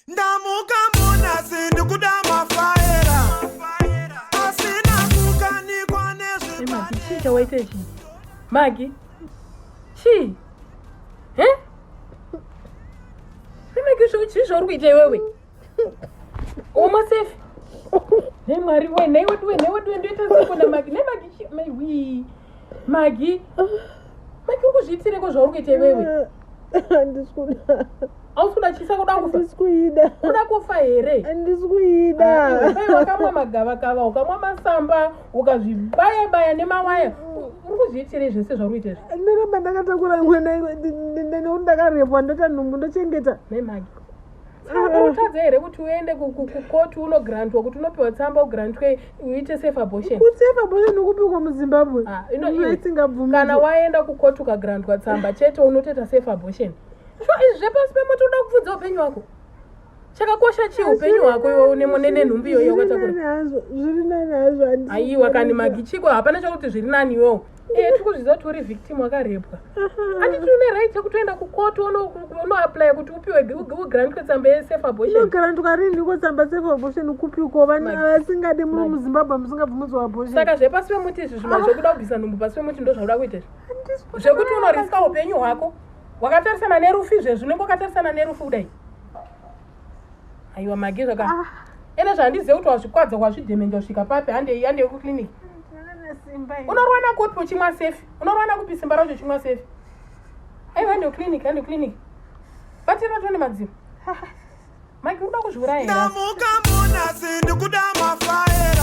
Ndamuka munasi ndikuda mafaera asina kukanikwa nezve chii chawaita ichi Magi chii he Magi chii zvauri kuita iwewe oma safe nemwari we nhaiwe duwe nhaiwe duwe ndoita seko namagi nemagi chii maiwii Magi Magi uri kuzviitireko zvauri kuita iwewe Handisi kuda. Hausi kuda chisa kuda kufa? Handisi kuida. Kuda kufa here? Handisi kuida. Ah, iwe wakamwa magavakava, ukamwa masamba, ukazvibaya baya nemawaya. Uri kuzviitirei zvese zvauri kuita izvi? Ndaramba ndakatakura mwana nekuti ndakarepwa ndoita nhumbu ndochengeta. Nhai Magi. Utadza here kuti uende kukoti unograntwa kuti unopiwa tsamba ugrantwe uite safe abortion? Kusafe abortion kupikwa muZimbabwe. Ah, kana waenda kukoti ukagrantwa tsamba chete unotoita safe abortion. Sho izvi zvepasi pemoto unoda kupfudza upenyu hwako. Chakakosha chii upenyu hwako iwe nenhumbi iyoyo wakatakura? Zviri nani hazvo. Aiwa kani Magi chiko hapana chakuti zviri nani iwewo. Eh, tiri kuzviziva kuti uri victim wakarepwa. Handiti une right yekutoenda kukoti unoapply kuti upiwe ugrantwe tsamba yesafe abortion. Inograntwa rini ko tsamba safe abortion kupiko vanhu vasingade muno muZimbabwe musingabvumidzwa abortion. Saka zvepasi pemuti izvi zvima zvekuda kubvisa nhumbu pasi pemuti ndo zvauda kuita izvi. Zvekuti unoriska upenyu hwako wakatarisana nerufu izvezvi unenge wakatarisana nerufu kudai. Aiwa Magi zvaka. Ah. Ene zvandizive kuti wazvikwadza wazvidhemenja kusvika papi handei handei kuclinic. Unorwana kupi uchimwa safe? Unorwana kupi simba racho uchimwa safe? Aiwa handei kuclinic handei kuclinic. Batira tone madziro. Magi unoda kuzviuraya here? Ndamuka munasi ndikuda mafaera.